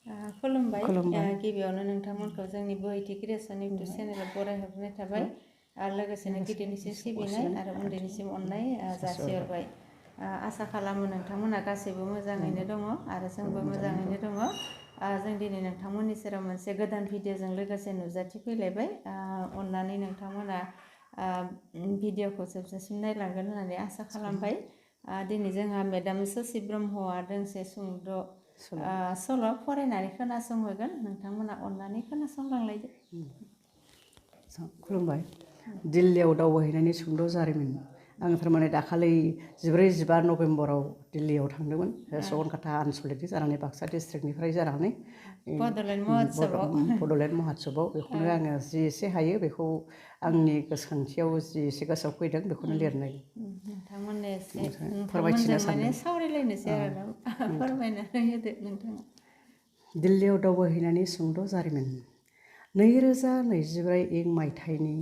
खुलुमबाय गिबियावनो नोंथांमोनखौ जोंनि बोहैथि क्रिएसन इउटुब चेनेलाव बरायहरनाय थाबाय लोगोसेनो गिदिरनिसिम सिबिनाय आरो उन्दैनिसिम अननाय जासिहरबाय आसा खालामो नोंथांमोना गासैबो मोजाङैनो दङ आरो जोंबो मोजाङैनो दङ जों दिनै नोंथांमोननि सेराव मोनसे गोदान भिडिअजों लोगोसे नुजाथिफैलायबाय अननानै नोंथांमोना भिडिअखौ जोबजासिम नायलांगोन होननानै आसा खालामबाय दिनै जोंहा मेडाम ससि ब्रह्मआ दोंसे सुंद' सल' फरायनानै खोनासंहोगोन नोंथांमोना अननानै खोनासंलांलायदो खुलुमबाय दिल्लीयाव दावबायहैनायनि सुंद' जारिमिन आं थारमाने दाखालि 14-15 नभेम्बराव दिल्लीयाव थांदोंमोन सगनकाटा आनसलिकनि जानानै बाक्सा डिस्ट्रिक्टनिफ्राय जानानै बड'लेण्ड महत्सबआव बेखौनो आङो जि एसे हायो बेखौ आंनि गोसोखांथियाव जि एसे गोसोआव फैदों बेखौनो लिरनाय नोंथांमोननो एसे नोंथांमोनजों माने सावरायलायनोसै आरो फोरमायनानै होदो नोंथाङा दिल्लीयाव दावबायहैनायनि सुंद' जारिमिन 2024 इं मायथाइनि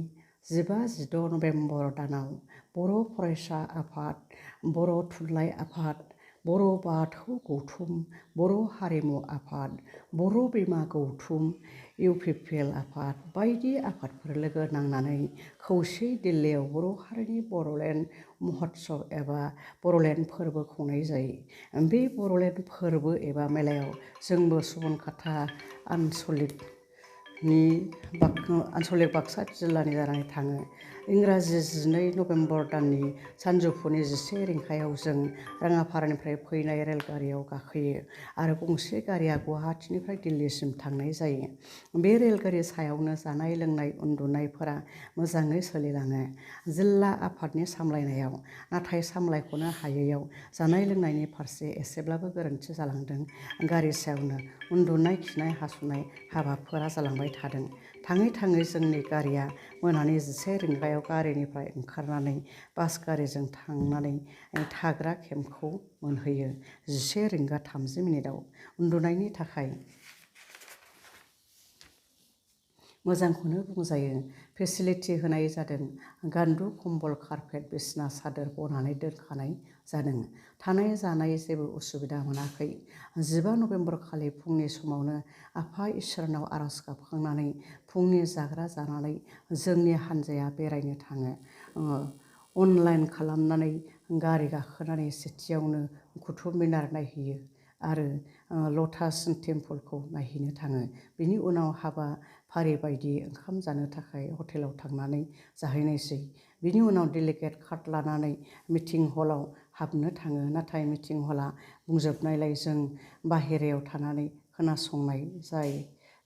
15-16 नभेम्बर दानाव बर' फरायसा आफाद बर' थुनलाइ आफाद बर' बाथौ गौथुम बर' हारिमु आफाद बर' बिमा गौथुम इउपिपिएल आफाद बायदि आफादफोर लोगो नांनानै खौसे दिल्लीयाव बर' हारिनि बर'लेण्ड महत्सब एबा बर'लेण्ड फोरबो खुंनाय जायो बे बर'लेण्ड फोरबो एबा मेलायाव जोंबो सगनकाटा आनसलिक बाक्सा जिल्लानि जानानै थाङो इंराजि 12 नभेम्बर दाननि सानजौफुनि 11 रिंगायाव जों राङापारानिफ्राय फैनाय रेलगारियाव गाखोयो आरो गंसे गारिया गुवाहाटीनिफ्राय दिल्लीसिम थांनाय जायो बे रेलगारि सायावनो जानाय लोंनाय उन्दुनायफोरा मोजाङै सोलिलाङो जिल्ला आफादनि सामलायनायाव नाथाय सामलायख'नो हायैयाव जानाय लोंनायनि फारसे एसेब्लाबो गोरोन्थि जालांदों गारि सायावनो उन्दुनाय खिनाय हासुनाय हाबाफोरा जालांबाय थादों थाङै थाङै जोंनि गारिया मोनानि 11 रिंगायाव गारिनिफ्राय ओंखारनानै बास गारिजों थांनानै थाग्रा केम्पखौ मोनहैयो 11:30 उन्दुनायनि थाखाय मोजांखौनो बुंजायो फेसिलिटि होनाय जादों गान्दु कम्बल कारपेट बिसना सादोर बनानै दोनखानाय जादों थानाय जानाय जेबो उसुबिदा मोनाखै 15 नभेम्बर खालि फुंनि समावनो आफा इसोरनाव आरज गाबखांनानै फुंनि जाग्रा जानानै जोंनि हानजाया बेरायनो थाङो अनलाइन खालामनानै गारि गाखोनानै सेथियावनो कुतुब मिनार नायहैयो आरो लटास टेम्पोलखौ नायहैनो थाङो बिनि उनाव हाबा फारि बायदियै ओंखाम जानो थाखाय हटेलाव थांनानै जाहैनायसै बिनि उनाव डेलिगेट कार्ड लानानै मिटिं हलाव हाबनो थाङो नाथाय मिटिं हला बुंजोबनायलाय जों बाहेरायाव थानानै खोनासंनाय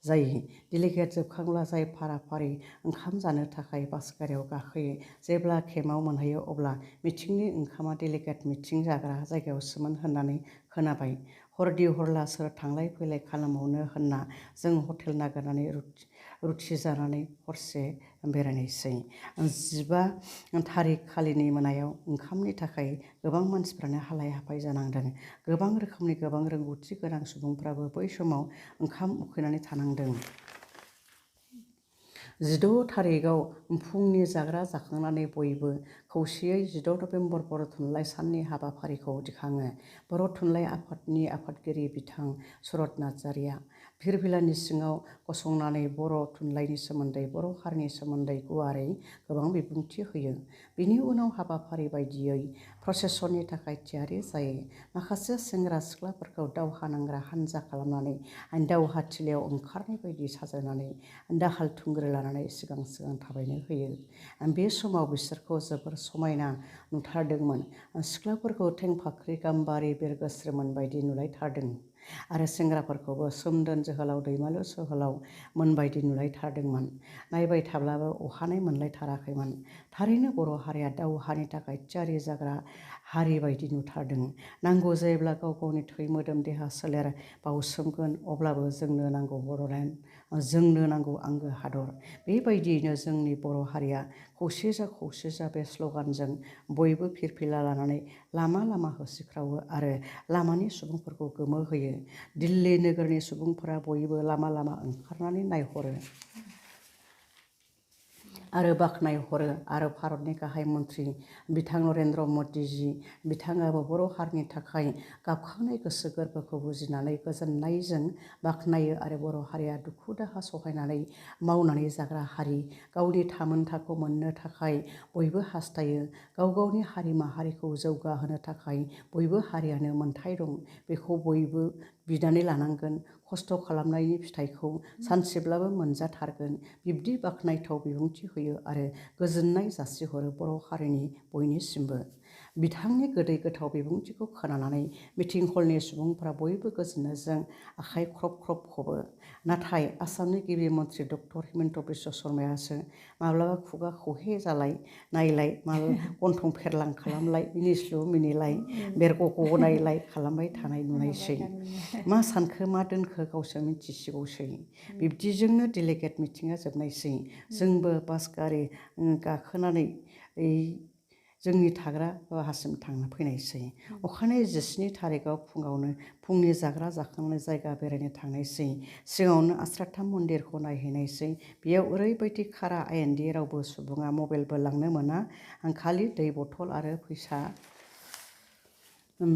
जायो डेलिगेट जोबखांब्ला जाय फारा-फारि ओंखाम जानो थाखाय बास गारियाव गाखोयो जेब्ला केम्पआव मोनहैयो अब्ला मिटिंनि ओंखामा डेलिगेट मिटिं जाग्रा जायगायावसोमोन होननानै खोनाबाय हरदि हरला सोर थांलाय फैलाय खालामबावनो होनना जों हटेल नागिरनानै रुथि जानानै हरसे बेरायनायसै 15 थारिख खालिनि मोनायाव ओंखामनि थाखाय गोबां मानसिफ्रानो हालाय हाफाय जानांदों गोबां रोखोमनि गोबां रोंगौथि गोनां सुबुंफ्राबो बै समाव ओंखाम उखैनानै थानांदों 16 थारिखआव फुंनि जाग्रा जाखांनानै बयबो खौसेयै 16 नभेम्बर बर' थुनलाइ साननि हाबाफारिखौ दिखाङो बर' थुनलाइ आफादनि आफादगिरि बिथां सुरत नार्जारिया फिरफिलानि सिङाव गसंनानै बर' थुनलाइनि सोमोन्दै बर' हारिनि सोमोन्दै गुवारै गोबां बिबुंथि होयो बिनि उनाव हाबाफारि बायदियै प्रसेसननि थाखाय थियारि जायो माखासे सेंग्रा सिख्लाफोरखौ दावहा नांग्रा हानजा खालामनानै दावहाथिलियाव ओंखारनाय बायदि साजायनानै दाहाल थुंग्रि लानानै सिगां सिगां थाबायनो होयो बे समाव बिसोरखौ जोबोर समायना नुथारदोंमोन सिख्लाफोरखौ थेंफाख्रि गाम्बारि बिरगोस्रोमोन बायदि नुलायथारदों आरो सेंग्राफोरखौबो सोमदोन जोहोलाव दैमालु जोहोलाव मोनबायदि नुलायथारदोंमोन नायबाय थाब्लाबो अहानाय मोनलायथाराखैमोन थारैनो बर' हारिया दावहानि थाखाय थियारि जाग्रा हारि बायदि नुथारदों नांगौ जायोब्ला गाव गावनि थै मोदोम देहा सोलेर बाउसोमगोन अब्लाबो जोंनो नांगौ बर'लेण्ड जोंनो नांगौ आंगो हादर बेबायदियैनो जोंनि बर' हारिया खौसे जा बे स्लगानजों बयबो फिरफिला लानानै लामा लामा होसिख्रावो आरो लामानि सुबुंफोरखौ गोमोहोयो दिल्ली नोगोरनि सुबुंफोरा बयबो लामा लामा ओंखारनानै नायहरो आरो बाख्नायहरो आरो भारतनि गाहाय मन्त्रि बिथां नरेन्द्र मदिजी बिथाङाबो बर' हारिनि थाखाय गाबखांनाय गोसो गोरबोखौ बुजिनानै गोजोननायजों बाख्नायो आरो बर' हारिया दुखु दाहा सहायनानै मावनानै जाग्रा हारि गावनि थामोनथाखौ मोननो थाखाय बयबो हास्थायो गाव गावनि हारि माहारिखौ जौगाहोनो थाखाय बयबो हारियानो मोन्थाय दं बेखौ बयबो बिनानै लानांगोन खस्थ' खालामनायनि फिथाइखौ सानसेब्लाबो मोनजाथारगोन बिब्दि बाख्नायथाव बिबुंथि होयो आरो गोजोननाय जासिहरो बर' हारिनि बयनिसिमबो बिथांनि गोदै गोथाव बिबुंथिखौ खोनानानै मिटिं हलनि सुबुंफ्रा बयबो गोजोननायजों आखाइ ख्रब ख्रब खबो नाथाय आसामनि गिबि मन्त्रि डक्टर हिमन्त बिश्व शर्मायासो माब्लाबा खुगा खहे जालाय नायलाय गन्थं फेरलां खालामलाय मिनिस्लु मिनिलाय बेरग' गनायलाय खालामबाय थानाय नुनायसै मा सानखो मा दोनखो गावसो मिथिसिगौसै बिब्दिजोंनो डेलिगेट मिटिङा जोबनायसै जोंबो बास गारि गाखोनानै जोंनि थाग्रा भाहासिम थांनो फैनायसै अखानायै 17 थारिखआव फुङावनो फुंनि जाग्रा जाखांनानै जायगा बेरायनो थांनायसै सिगाङावनो आश्राथाम मन्दिरखौ नायहैनायसै बेयाव ओरैबायदि खारा आयेनदि रावबो सुबुङा मबाइलबो लांनो मोना खालि दै बथल आरो फैसा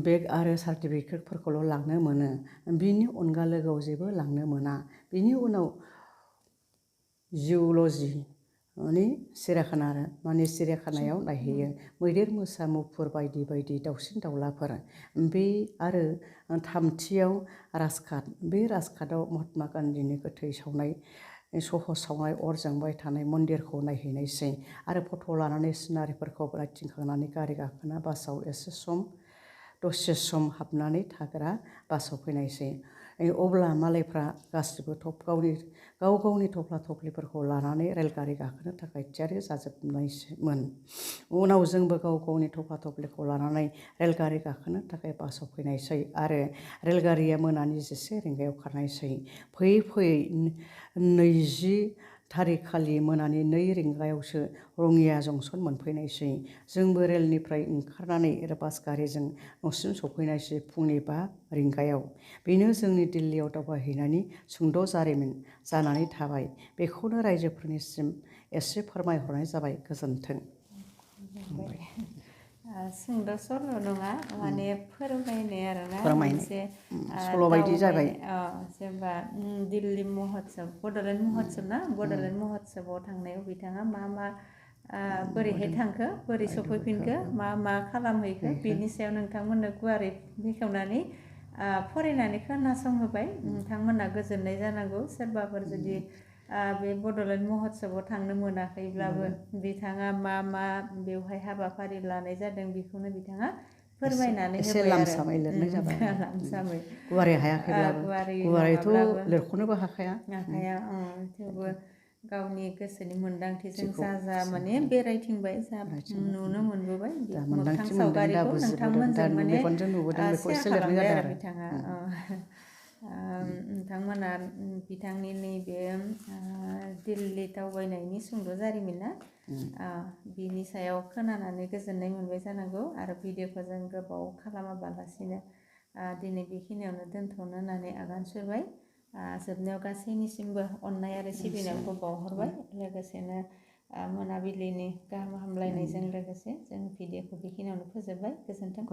बेग आरो सार्टिफिकेटफोरखौल' लांनो मोनो बिनि अनगा लोगोआव जेबो लांनो मोना बिनि उनाव जिउल'जि सिरियाखानायाव नायहैयो मैदेर मोसा मुफुर बायदि बायदि दाउसिन दाउलाफोर बे आरो थामथियाव राजघाट बे राजघाटआव महात्मा गान्धीनि गोथै सावनाय सावनाय अर जोंबाय थानाय मन्दिरखौ नायहैनायसै आरो फट' लानानै सिनारिफोरखौ नायथिंखांनानै गारि गाखोना बासाव दसे सम हाबनानै थाग्रा बासाव फैनायसै अब्ला मालायफ्रा गासिबो गाव गावनि थफ्ला थफ्लिफोरखौ लानानै रेलगारि गाखोनो थाखाय थियारि जाजोबनायमोन उनाव जोंबो गाव गावनि थफ्ला थफ्लिखौ लानानै रेलगारि गाखोनो थाखाय बासाव फैनायसै आरो रेलगारिया मोनानि 11 रिंगायाव खारनायसै फैयै फैयै 20 थारिखखालि मोनानि 2 रिंगायावसो रङिया जंसन मोनफैनायसै जोंबो रेलनिफ्राय ओंखारनानै बास गारिजों न'सिम सफैनायसै फुंनि 5 रिंगायाव बेनो जोंनि दिल्लीयाव दावबायहैनायनि सुंद' जारिमिन जानानै थाबाय बेखौनो रायजोफोरनिसिम एसे फोरमायहरनाय जाबाय गोजोन्थों। सुंद' सल' नङा माने फोरमायनाय आरोना मोनसे सल' बायदि जाबाय जेनेबा दिल्ली महत्सब बड'लेण्ड महत्सब ना बड'लेण्ड महत्सबआव थांनायाव बिथाङा मा बोरैहाय थांखो बोरै सफैफिनखो मा खालामहैखो बिनि सायाव नोंथांमोननो गुवारै बेखेवनानै फरायनानै खोनासंहोबाय नोंथांमोना गोजोननाय जानांगौ सोरबाफोर जुदि बे बड'लेण्ड महत्सबआव थांनो मोनाखैब्लाबो बिथाङा मा बेवहाय हाबाफारि लानाय जादों बेखौनो बिथाङा फोरमायनानै होबाय लामसामै लिरनाय जाबाय लामसामै गुवारै हायाखैब्लाबो गुवारैथ' लिरख'नोबो हाखाया थेवबो गावनि गोसोनि मोन्दांथिजों जा माने बेरायथिंबाय जा नुनो मोनबोबाय मोगथां सावगारिखौ नोंथांमोनजों माने सेयार खालामबाय आरो बिथाङा नोंथांमोना बिथांनि नैबे दिल्ली दावबायनायनि सुंद' जारिमिन ना बिनि सायाव खोनानानै गोजोननाय मोनबाय जानांगौ आरो भिडिअखौ जों गोबाव खालामाबालासिनो दिनै बेखिनियावनो दोनथ'नो होननानै आगान सुरबाय जोबनायाव गासैनिसिमबो अननाय आरो सिबिनायखौ बावहरबाय लोगोसेनो मोनाबिलिनि गाहाम हामलायनायजों लोगोसे जों भिडिअखौ बेखिनियावनो फोजोबबाय गोजोन्थों।